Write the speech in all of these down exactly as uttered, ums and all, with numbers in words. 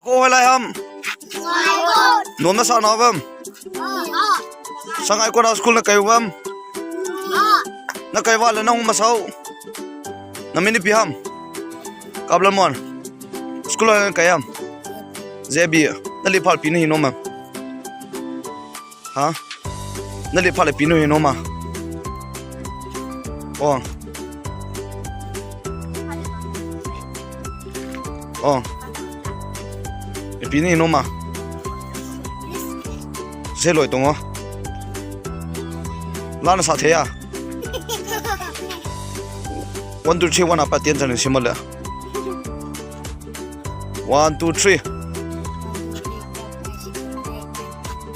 Ko hoilai ham? Nom nasa nau vem? Sangaikot a school nakai uvem? Nakai uva le nahung masau. Namin ipi ham? Kaplamon. School a nakai ham? J B. Nalehpha le ipi nahi nom em? Ha? Nalehpha le ipi nahi nom a? Oh. Oh. Ipi nahi nom a? Seloi tong o. La nasa thei a? One, two, three, one, apa ten chan sim le. One, two, three.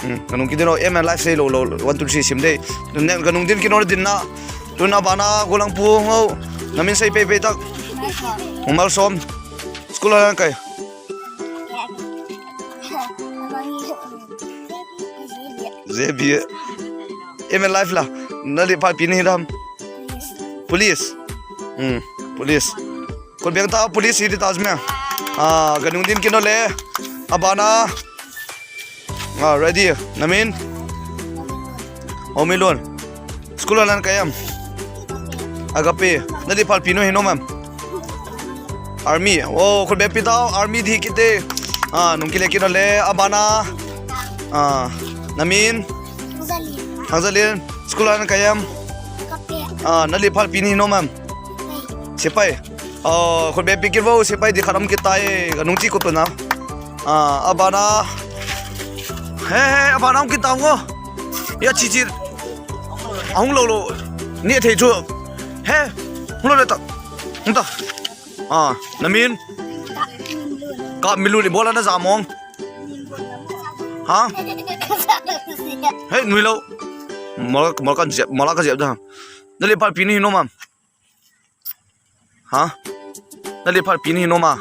Hmm, kanung kit ding o, aim and life seilou lou. One, two, three sim ding. Kanung ding kit o ding na. Tun abana golhang pu ho. Namin sei pei pei tah. Malsom. School a nakai? J B. Aim and life la. Nalehpha le ipi nahi dem? Police. Hmm, police. Khut beng tah, police hi ding tah me. Ah, kanung ding kit o le. Abana. Ah, ready. Namin? Homi lon. School a nakai em? Agape. Nalehpha le ipi nahi nom em? Army. Oh, khut beng pi tah, army ding kit e. Ah, nung kile kit o le. Abana. Ah, namin? Thangzalin. School a nakai em? Ah, nalehpha le ipi nahi nom em? Sepai. Oh, khut beng pi kit o, sepai ding khat um kit tai, kanung chi kut na. Ah, abana. He, he, abana um kit tau o. Ya chi chi. Ahung lou lou. Ni thei chu. He, hung lou le tah. Hung tah. Ah, namin? Kapmilun, ibola najah mong. Ha? He, nuilou. Mola, mola kajep, mola kajep da. Nalehpha le ipi nahi nom em? Ha? Nalehpha le ipi nahi nom a?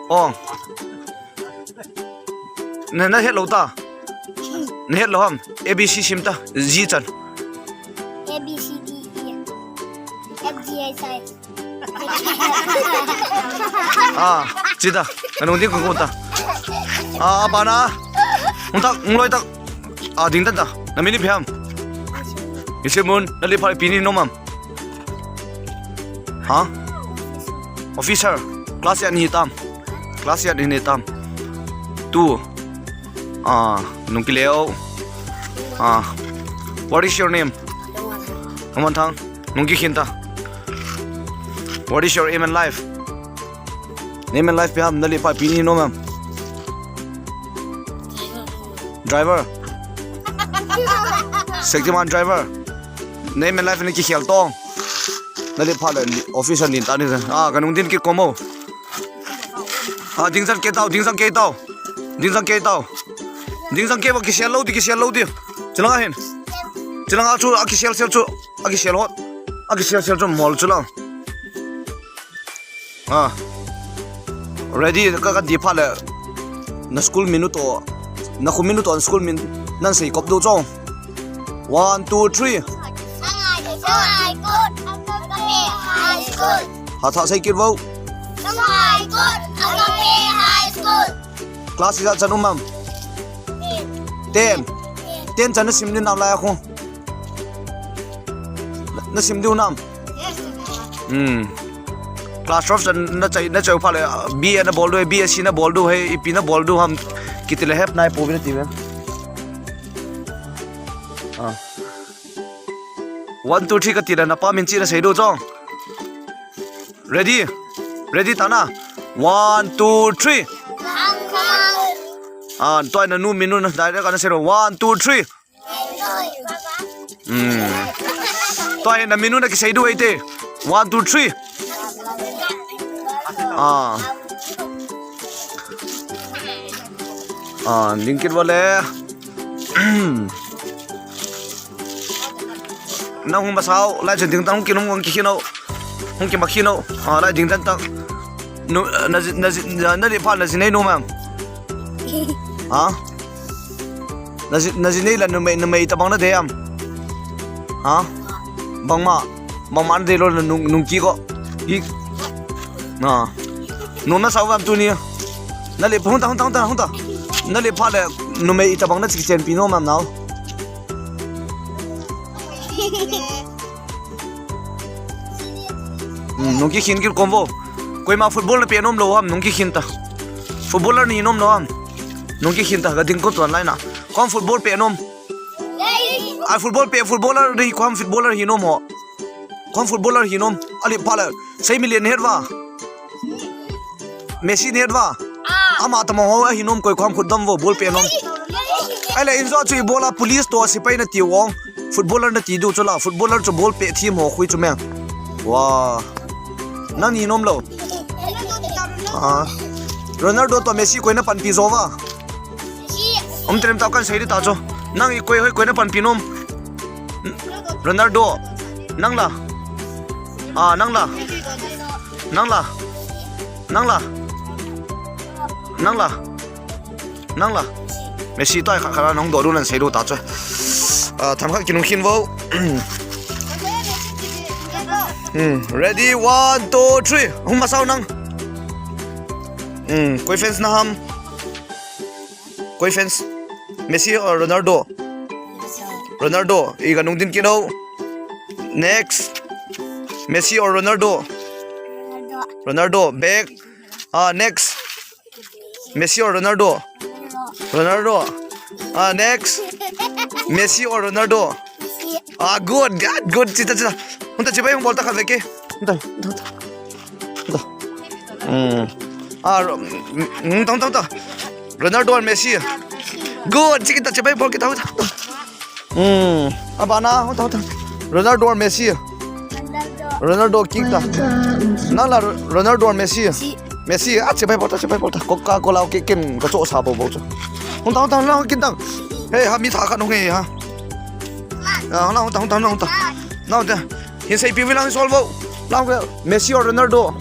Oh. Na, nahet lou tah. Nahet lou ham? A B C sim tah. Ji chan. A, B, C, D, E, F, G, H, I. Ah, chi tah. Kanung ding kong tah. Ah, abana. Hung tah, hung loi tah. Ah, ding tah tah. Namin ipi ham? Isemun, nalehpha le ipi nahi nom em? Ha? Officer. Class ijat nahi tam? Class ijat nahi tam? Two. Ah, nung kile o. Ah. What is your name? Aman thang. Nung kikhin tah. What is your aim in life? Aim in life ipi ham, nalehpha le ipi nahi nom em? Driver. Shaktiman driver. Aim in life nakikhel tong. Nalehpha le officer nin tah ni. Ah, kanung ding kit kom o. Ah, ding chan kei tau, ding chan kei tau. Ding chan kei tau. Ding chan kei ba kisel lou ding, kisel lou ding. Chilang a hin. Chilang a chu, akisel sel chu. Akisel hot. Akisel sel chu mol chu lang. Ah. Ready, ka, ka ding phat le. Na school min u toh. Na khu min u toh, na school min. Nan sei kop diu chong. One, two, three. Sangaikot Agape High School. Hatah sei kit vo. Sangaikot Agape High School. Class ijat chan um em? Ten. Ten chan na sim diu nam lai a khu. Na, na sim diu nam? Hmm. Class twelve chan na chai, na chai phat le, B A na bol diu, B S C na bol diu, he, ipi na bol diu ham, kiti le hep nai pouvin nati ve. Ah. One, two, three kati le, na pa min chi na sei diu chong. Ready? Ready tah na? One, two, three. Ah, tua na nu min u na direct a na sei diu. One, two, three. Hmm. Tua hi na min u na kisei diu ahi te. One, two, three. Ah. Ah, ding kit vo le. Na hung masau, lai chen ding tah hung kin hung kikhin o. Hung kimakhin o. Ah, lai ding tah tah. Nu, na, na, na, nalehpha le na ji nei nom em? Ha? Na ji, na ji nei le numei, numei tabang na dei em? Ha? Bangma, bangma na dei lou le nung, nung kiko. Hi. Na. Nom nasa uvem tuni? Nalep, hung ta, hung ta, hung ta, hung ta. Nalep phat le, numei itobang nache kichenpi nom am nao. Hmm, nung kikhen kit kom vo. Koima football napeh nom lou ham, nung kikhen ta. Footballer nahi nom lou ham. Nung kikhen ta, gading kom tuan lai na. Kom football peh nom. Ai football peh, footballer nahi kom footballer hi nom ho. Kom footballer hi nom. Alep phat le. Sei million het va. Messi nahet va. Ama tama ho ahi nom koi kom khut dam vo ball peh nom. Ahile injo chu ibola police toh sepai nati ong. Footballer nati diu chu la. Footballer chu ball peh them ho khu chu meng. Wa. Nang hi nom lou. Ah. Ronaldo toh Messi koi napanpi jo va. Um trem tau kan sei di ta chu. Nang ikoi hoi koi napanpi nom. Ronaldo. Nang la. Ah, nang la. Nang la. Nang la. Nang la. Nang la. Messi toh khat khat nang doh du nan sei du ta chu. Ah, themkhat kinung khin vo. Hmm, ready, one, two, three. Hung masau nang. Hmm, koi fans na ham? Koi fans? Messi or Ronaldo? Ronaldo. Iga nung din kit o. Next. Messi or Ronaldo? Ronaldo. Back. Ah, next. Messi or Ronaldo? Ronaldo. Ah, next. Messi or Ronaldo? Ah, good, good, good. Chita, chita. Hung ta chibai hung bol ta khat veke. Hung ta, hung ta, hung ta. Hung ta. Hmm. Ah, Ro-, hmm, hung ta, hung ta, hung ta. Ronaldo or Messi? Good. Chikita chibai bol kita, hung ta, hung ta. Hmm. Abana, hung ta, hung ta. Ronaldo or Messi? Ronaldo. Ronaldo kick ta. Nang la Ro-, Ronaldo or Messi? Messi. Messi. Ah, chibai bol ta, chibai bol ta. Coca-Cola kick kin ka cho sa bo bo cho. Hung ta, hung ta, hung ta, hung ta. Hey, ha mi tha khat nung he ha. Ah, hung ta, hung ta, hung ta, hung ta. Nang ta. Hin seipi vi lang sol vo. Lang ka Messi or Ronaldo?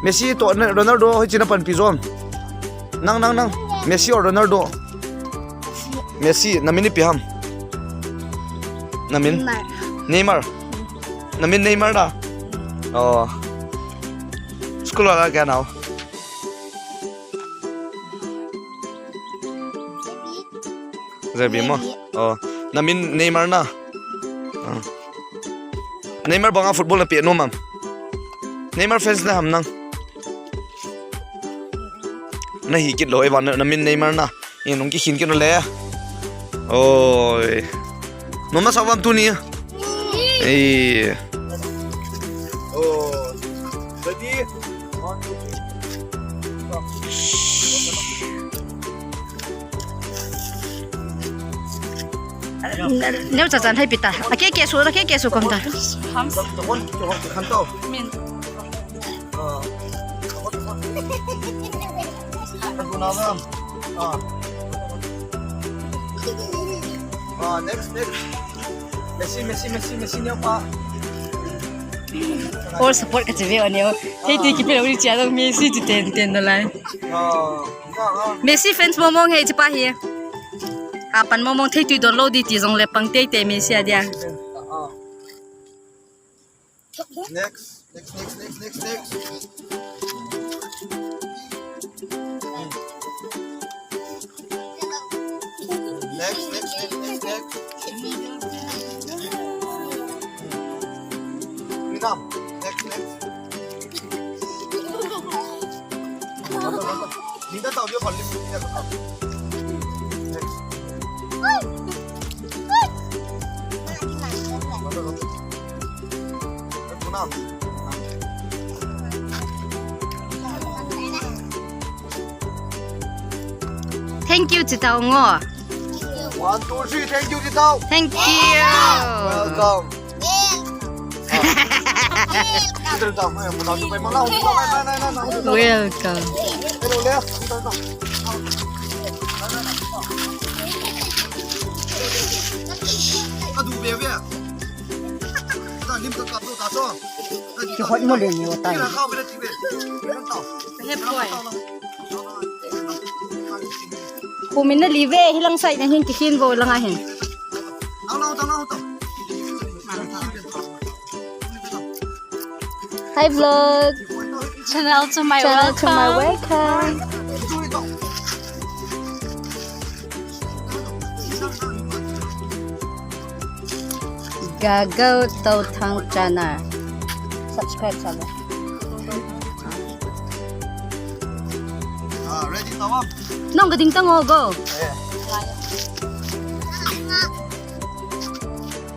Messi toh Ronaldo hoi china panpi jom. Nang, nang, nang. Messi or Ronaldo? Messi, na min ipi ham? Na min? Neymar. Neymar. Na min Neymar na? Oh. School wala kya nao? Zebi mo? Oh. Na min Neymar na? Ah. Neymar banga football napeh nom am? Neymar fans na ham nang? Nahi kit lou, evan na, na min Neymar na. Inung kikhin kit lou le. Oi. Nom masau vam tuni? Ei. Oh. Ready? One, two, three. Neo cha chan hai pita. A ke ke su, a ke ke su kom ta. Min. Ah, next, next. Messi, Messi, Messi, Messi, neo pa. All support ka chive o neo. Thei tui kipe lou ri chia dong Messi chu ten ten da lai. Ah, ah, ah. Messi fans momong hei chipa hi. Apan momong thei tui don lou di ti jong le pang tei tei Messi a dia. Ah, ah. Next, next, next, next, next, next. Next, next, next, next, next. Freedom. Next, next. Next. Thank you, Chitao ngo. One, two, three, thank you, Chitao. Thank you. Welcome. Welcome. Kihot mo le ni o tai. He boy. Kumin na live, hilang side na hin kikhin vo lang ahin. Hi vlog. Channel to my Channel to my welcome. Welcome. Gagau Touthang channel. Subscribe sabo. Ah, ready, tawam. Nong ka ding tang o go. Yeah.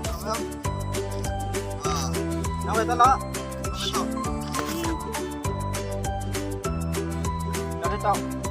Tawam. Ah, nang weta la. Nang weta. Nang weta.